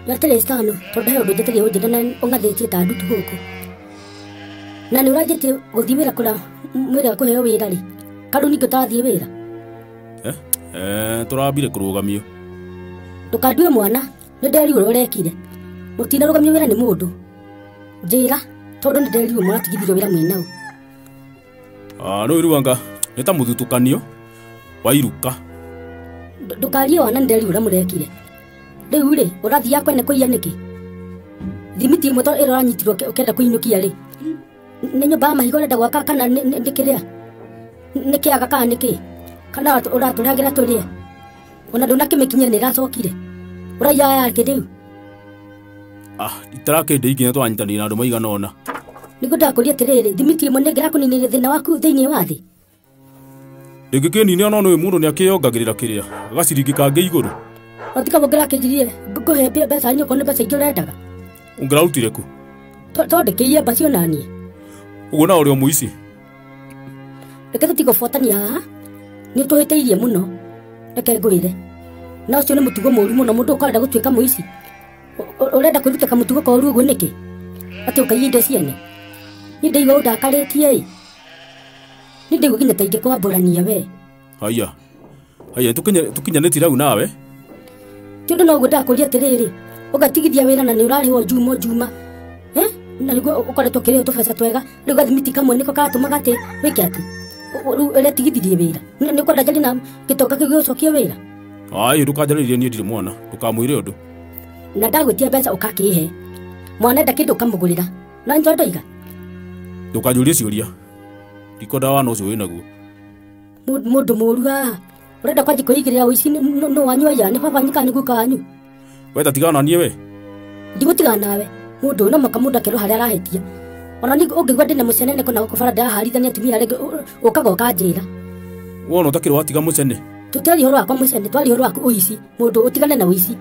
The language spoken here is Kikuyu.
Nyatere stano tondu he undu njetereire unjĩre na ũng'athĩtie ta ndutu gũkũ. Na nĩ ũranjĩtie gũthiĩ wĩra kũrĩa mwĩrĩ kũheo wĩra rĩ. Kandũ ningĩ ũtathiĩ wĩra. Tũrambire kũrũgamio. Ndũkandue mwana, nĩ nderirwo ũrĩa ũrekire. Mũtinarũgamio wĩra nĩ mũndũ. Njĩra tondũ nĩ nderirwo mũratigithirio wĩra mwĩnau. Rĩu rĩu anga nĩ ta mũthutũkanio wa iruka. Ndũkarie wana nĩ nderirwo ũrĩa mũrekire. Rĩu rĩ ũrathiaga kwene kũiya nĩkĩ? Thimiti ĩmwe ĩrĩa ũranyitirwo ũkĩenda kũinũkia rĩ, nĩ nyũmba ya mahiga ũrenda gwaka kana nĩ kĩrĩa? Nĩ kĩaga kana nĩ kĩ? Kana ũratũrehagĩra tũrĩe? Ona ndũnakĩmĩkinyia nĩ ĩracokire. Ũraiya yakĩ rĩu? Itarakĩndĩ ikinya twanyitanĩire na andũ maigana ũna. Nĩguo ndakũria atĩrĩrĩ, thimiti ĩmwe nĩ ĩngĩrakũninĩire thĩna waku thĩinĩ wa thĩ? Ndĩngĩkĩninĩra no nĩũĩ mũndũ nĩakĩyongagĩrĩra kĩrĩa, gaciringi kangĩ igũrũ. Otika mũngĩrakĩnjirie ngũhe mbeca inya okorwo nĩ mbeca ingĩ ũrendaga. Ũngĩrarutire kũ? Twandĩkĩire mbacio naniĩ. Ũguo nawe ũrĩ o mũici. Reke tũtigũbuatania haha, nĩ ũtũhĩtĩirie mũno. Reke ngwĩre. Na ũcio nĩ mũtugo mũũru mũno mũndũ ũkarenda gũtuĩka mũici. Ũrenda kwĩruta kamũtugo koru ũguo nĩkĩ? Atĩ ũkaiya indo ciene. Niĩ ndaigua ũndakarĩtie ĩ. Niĩ ndaigua nginya ta ingĩkwambũrania we. Haiya. Haiya tũkinyanĩtie rĩu nawe. Ti ũndũ noguo ndakũria atĩrĩrĩ, ũgatigithia wĩra na nĩ ũrarĩhwo njuma njuma. Na nĩguo ũkoretwo ũkĩrĩhwo tũbeca twega, rĩu gathimiti kamwe nĩko karatũmaga atĩ wĩke atĩ. Rĩu ũretigithirie wĩra. Nĩ ũkwenda njarie na gĩtonga kĩu gĩgũcokie wĩra? Ai, ndũkanjarĩrie niĩ ndirĩ mwana, ndũkamwĩre ũndũ. Na ndagwĩtia mbeca ũgakĩhe. Mwana enda kĩndũ ũkamũgũrĩra. Na nĩkĩo ndoiga. Ndũkanjũrie ciũria. Ndikwenda wana ũcio wĩnaguo. Mũndũ mũũru haha. Ũrenda kwanjia kwĩigĩrĩra ũici nũ wanyu aya, nĩ baba wanyu kana nĩ guka wanyu? We ta tigana na niĩ we. Ndigũtigana nawe. Mũndũ no mũhaka mũndũ akerwo harĩa arahĩtia. Ona niĩ ũngĩigua ndĩna mũceneneko na gũkũ bara ndĩraharithania atumia arĩa angĩ, ũkaga ũkanjĩra. Wona ũtakĩrĩ watiga mũcene. Tũtiaria ũhoro wakwa mũcene, twaria ũhoro waku ũici. Mũndũ ũtigane na ũici.